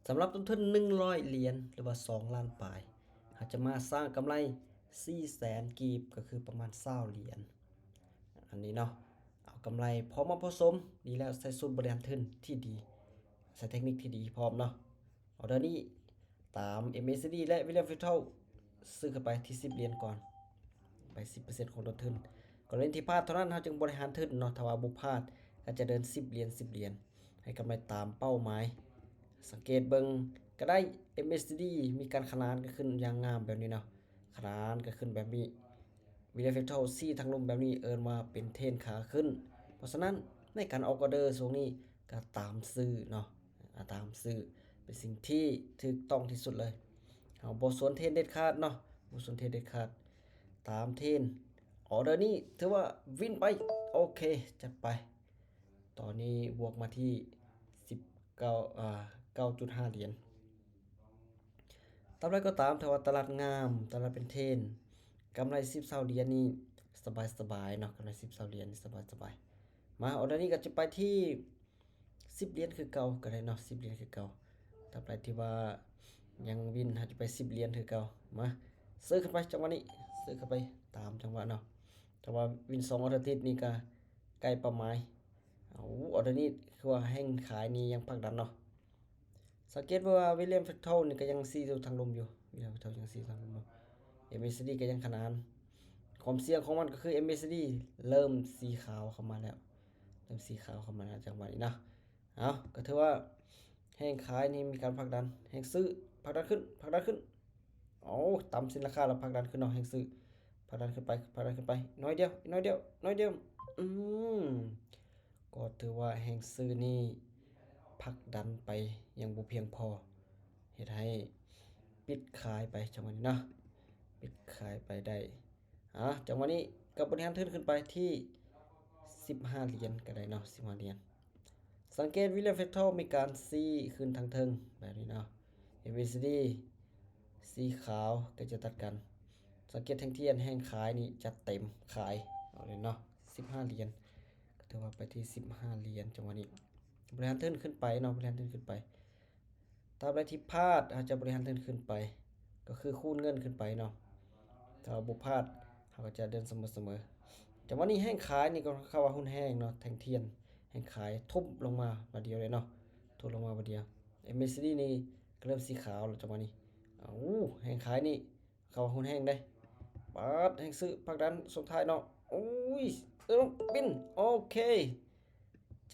ສຳລັບຕົ້ນທຶນໜຶ່ງຮ້ອຍຫຼຽນ ຫຼືວ່າສອງລ້ານປາຍ ເຮົາຈະມາສ້າງກຳໄລສີ່ແສນກີບ ກໍຄືປະມານຊາວຫຼຽນ. ອັນນີ້ເນາະ ເອົາກຳໄລພໍເໝາະພໍສົມ ດີແລ້ວ ໃຊ້ສູດບໍລິຫານທຶນທີ່ດີ ໃຊ້ເທັກນິກທີ່ດີພ້ອມເນາະ. ອໍເດີນີ້ຕາມ ເອັມເອຊີດີ ແລະ William Fatal ຊື້ຂຶ້ນໄປທີ່ສິບຫຼຽນກ່ອນ ໄປສິບເປີເຊັນຂອງຕົ້ນທຶນ. ກໍລະນີທີ່ພາດເທົ່ານັ້ນ ເຮົາຈຶ່ງບໍລິຫານທຶນເນາະ, ຖ້າວ່າບໍ່ພາດກໍຈະເດີນສິບຫຼຽນ ສິບຫຼຽນ ໃຫ້ກຳໄລຕາມເປົ້າໝາຍ. ສັງເກດເບິ່ງກໍໄດ້ ເອັມເອຊີດີ ມີການຂະໜານກັນຂຶ້ນຢ່າງງາມແບບນີ້ເນາະ, ຂະໜານກັນຂຶ້ນແບບນີ້. William Fatal ຊີ້ທາງລຸ່ມແບບນີ້ເອີ້ນວ່າເປັນເທຣນຂາຂຶ້ນ. ເພາະສະນັ້ນໃນການອອກອອເດີຊ່ວງນີ້ກໍຕາມຊື້ເນາະ, ອາ ຕາມຊື້ເປັນສິ່ງທີ່ຖືກຕ້ອງທີ່ສຸດເລີຍ. ເຮົາບໍ່ສວນເທຣນເດັດຂາດເນາະ, ບໍ່ສວນເທຣນເດັດຂາດ, ຕາມເທຣນ. ອໍເດີນີ້ຖືວ່າວິນໄປ. ໂອເຄ ຈັດໄປ. ຕອນນີ້ບວກມາທີ່ສິບເກົ້າ ເອີ ເກົ້າຈຸດຫ້າຫຼຽນ. ຕາມໃດກໍຕາມ ຖ້າວ່າຕະຫຼາດງາມ, ຕະຫຼາດເປັນເທຣນ, ກຳໄລສິບຊາວຫຼຽນນີ້ສະບາຍໆເນາະ, ກຳໄລສິບຊາວຫຼຽນນີ້ສະບາຍໆ. ມາ ອໍເດີນີ້ກໍຈະໄປທີ່ສິບຫຼຽນຄືເກົ່າກໍໄດ້ເນາະ, ສິບຫຼຽນຄືເກົ່າ. ຕາມໃດທີ່ວ່າຍັງວິນ ເຮົາຈະໄປສິບຫຼຽນຄືເກົ່າ. ມາ ຊື້ຂຶ້ນໄປຈັງຫວະນີ້, ຊື້ຂຶ້ນໄປຕາມຈັງຫວະເນາະ. ແຕ່ວ່າວິນສອງອໍເດີຕິດນີ້ກໍໃກ້ເປົ້າໝາຍ. ເອົາ ອໍເດີນີ້ຄືວ່າແຮງຂາຍນີ້ຍັງຜັກດັນເນາະ. ສັງເກດວ່າ William Fatal ນີ້ກໍຍັງຊີ້ຢູ່ທາງລຸ່ມຢູ່, William Fatal ຍັງຊີ້ທາງລຸ່ມຢູ່. ເອັມເອຊີດີ ກໍຍັງຂະໜານ. ຄວາມສ່ຽງຂອງມັນກໍຄື ເອັມເອຊີດີ ເລີ່ມສີຂາວເຂົ້າມາແລ້ວ, ເລີ່ມສີຂາວເຂົ້າມາແລ້ວ ຈັງຫວະນີ້ເນາະ. ເອົາ ກໍຖືວ່າແຮງຂາຍນີ້ມີການຜັກດັນ, ແຮງຊື້ຜັກດັນຂຶ້ນ, ຜັກດັນຂຶ້ນ. ເອົາ ຕາມເສັ້ນລາຄາແລ້ວຜັກດັນຂຶ້ນເນາະ, ແຮງຊື້ຜັກດັນຂຶ້ນໄປ, ຜັກດັນຂຶ້ນໄປ ໜ້ອຍດຽວ, ໜ້ອຍດຽວ, ໜ້ອຍດຽວ. ອືມ ກໍຖືວ່າແຮງຊື້ນີ້ຜັກດັນໄປຍັງບໍ່ພຽງພໍ, ເຮັດໃຫ້ປິດຂາຍໄປຈັງຫວະນີ້ເນາະ, ປິດຂາຍໄປໄດ້. ອາ ຈັງຫວະນີ້ກໍບໍລິຫານທຶນຂຶ້ນໄປທີ່ສິບຫ້າຫຼຽນກໍໄດ້ເນາະ, ສິບຫ້າຫຼຽນ. ສັງເກດ William Fatal ມີການຊີ້ຂຶ້ນທາງເທິງແບບນີ້ເນາະ, ເອັມເອຊີດີ ສີຂາວໃກ້ຈະຕັດກັນ. ສັງເກດແທ່ງທຽນແຮງຂາຍນີ້ຈັດເຕັມຂາຍເອົາເລີຍເນາະ, ສິບຫ້າຫຼຽນ ກໍຖືວ່າໄປທີ່ສິບຫ້າຫຼຽນ. ຈັງຫວະນີ້ບໍລິຫານທຶນຂຶ້ນໄປເນາະ, ບໍລິຫານທຶນຂຶ້ນໄປ. ຕາມໃດທີ່ພາດ ເຮົາຈະບໍລິຫານທຶນຂຶ້ນໄປ ກໍຄືຄູນເງິນຂຶ້ນໄປເນາະ, ຖ້າວ່າບໍ່ພາດ ເຮົາກໍຈະເດີນສະເໝີໆ. ຈັງຫວະນີ້ແຮງຂາຍນີ້ກໍເຂົ້າວ່າຮຸນແຮງເນາະ, ແທ່ງທຽນແຮງຂາຍທຸບລົງມາບາດດຽວເລີຍເນາະ, ທຸບລົງມາບາດດຽວ. ເອັມເອຊີດີ ນີ້ກໍເລີ່ມສີຂາວແລ້ວຈັງຫວະນີ້. ເອົາ ແຮງຂາຍນີ້ເຂົ້າວ່າຮຸນແຮງເດ້. ປາດ ແຮງຊື້ຜັກດັນສົ່ງທ້າຍເນາະ. ໂອ້ຍ ເອີ ວິນ ໂອເຄ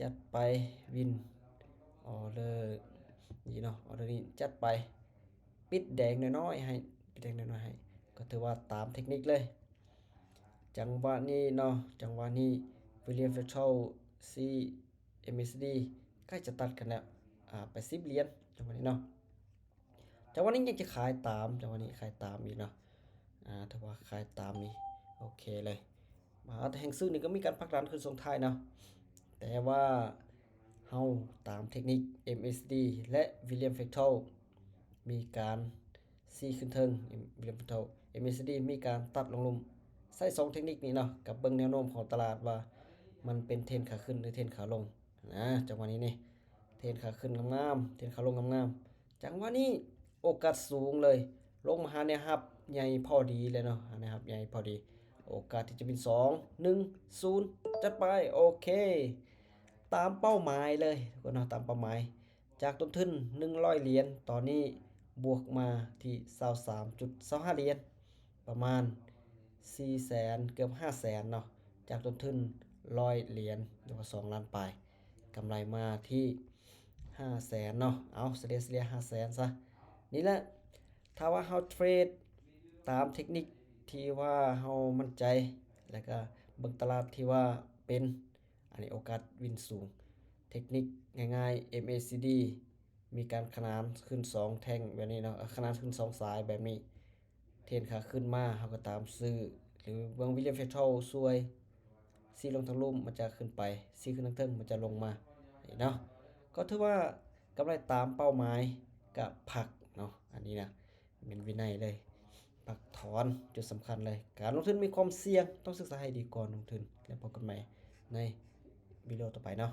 ຈັດໄປ ວິນ ອໍເດີນີ້ເນາະ, ອໍເດີນີ້ຈັດໄປ. ປິດແດງນ້ອຍໆໃຫ້, ປິດແດງນ້ອຍໆໃຫ້, ກໍຖືວ່າຕາມເທັກນິກເລີຍ. ຈັງຫວະນີ້ເນາະ, ຈັງຫວະນີ້ William Fatal ຊີ້ ເອັມເອຊີດີ ໃກ້ຈະຕັດກັນແລ້ວ, ອາ ໄປສິບຫຼຽນ ຈັງຫວະນີ້ເນາະ. ຈັງຫວະນີ້ຍັງຈະຂາຍຕາມ, ຈັງຫວະນີ້ຂາຍຕາມອີກເນາະ, ອາ ຖືວ່າຂາຍຕາມນີ້ໂອເຄເລີຍ. ມາແຮງຊື້ນີ້ກໍມີການຜັກດັນຂຶ້ນສົ່ງທ້າຍເນາະ, ແຕ່ວ່າເຮົາຕາມເທັກນິກ ເອັມເອຊີດີ ແລະ William Fatal ມີການຊີ້ຂຶ້ນເທິງ, William Fatal ເອັມເອຊີດີ ມີການຕັດລົງລຸ່ມ. ໃຊ້ສອງເທັກນິກນີ້ເນາະ ກັບເບິ່ງແນວໂນ້ມຂອງຕະຫຼາດວ່າມັນເປັນເທຣນຂາຂຶ້ນ ຫຼື ເທຣນຂາລົງນະ. ຈັງຫວະນີ້ນີ້ ເທຣນຂາຂຶ້ນງາມໆ, ເທຣນຂາລົງງາມໆ. ຈັງຫວະນີ້ໂອກາດສູງເລີຍ, ລົງມາຫາແນວຮັບໃຫຍ່ພໍດີເລີຍເນາະ, ຫາແນວຮັບໃຫຍ່ພໍດີ. ໂອກາດທີ່ຈະບິນ ສອງ ໜຶ່ງ ສູນ ຈັດໄປ. ໂອເຄ ຕາມເປົ້າໝາຍເລີຍທຸກຄົນເນາະ, ຕາມເປົ້າໝາຍ. ຈາກຕົ້ນທຶນໜຶ່ງຮ້ອຍຫຼຽນ ຕອນນີ້ບວກມາທີ່ຊາວສາມຈຸດຊາວຫ້າຫຼຽນ, ປະມານສີ່ແສນ ເກືອບຫ້າແສນເນາະ, ຈາກຕົ້ນທຶນຮ້ອຍຫຼຽນ ຫຼືວ່າສອງລ້ານປາຍ, ກຳໄລມາທີ່ຫ້າແສນເນາະ. ເອົາ ສະເລ່ຍ ສະເລ່ຍຫ້າແສນຊະ. ນີ້ແຫຼະ ຖ້າວ່າເຮົາເທຣດຕາມເທັກນິກທີ່ວ່າເຮົາໝັ້ນໃຈ ແລ້ວກະເບິ່ງຕະຫຼາດທີ່ວ່າເປັນ, ອັນນີ້ໂອກາດວິນສູງ. ເທັກນິກງ່າຍໆ ເອັມເອຊີດີ ມີການຂະໜານຂຶ້ນສອງແທ່ງແບບນີ້ເນາະ, ຂະໜານຂຶ້ນສອງສາຍແບບນີ້. ເທຣນຂາຂຶ້ນມາ ເຮົາກໍຕາມຊື້ ຫຼືເບິ່ງ William Fatal ຊ່ວຍ, ຊີ້ລົງທາງລຸ່ມ ມັນຈະຂຶ້ນໄປ, ຊີ້ຂຶ້ນທາງເທິງ ມັນຈະລົງມາເນາະ. ກໍຖືວ່າກຳໄລຕາມເປົ້າໝາຍ, ກະພັກເນາະ. ອັນນີ້ນະ ແມ່ນວິໄນເລີຍ, ພັກຖອນ ຈຸດສຳຄັນເລີຍ. ການລົງທຶນມີຄວາມສ່ຽງ, ຕ້ອງສຶກສາໃຫ້ດີກ່ອນລົງທຶນ. ແລ້ວພົບກັນໃໝ່ໃນວິດີໂອຕໍ່ໄປເນາະ.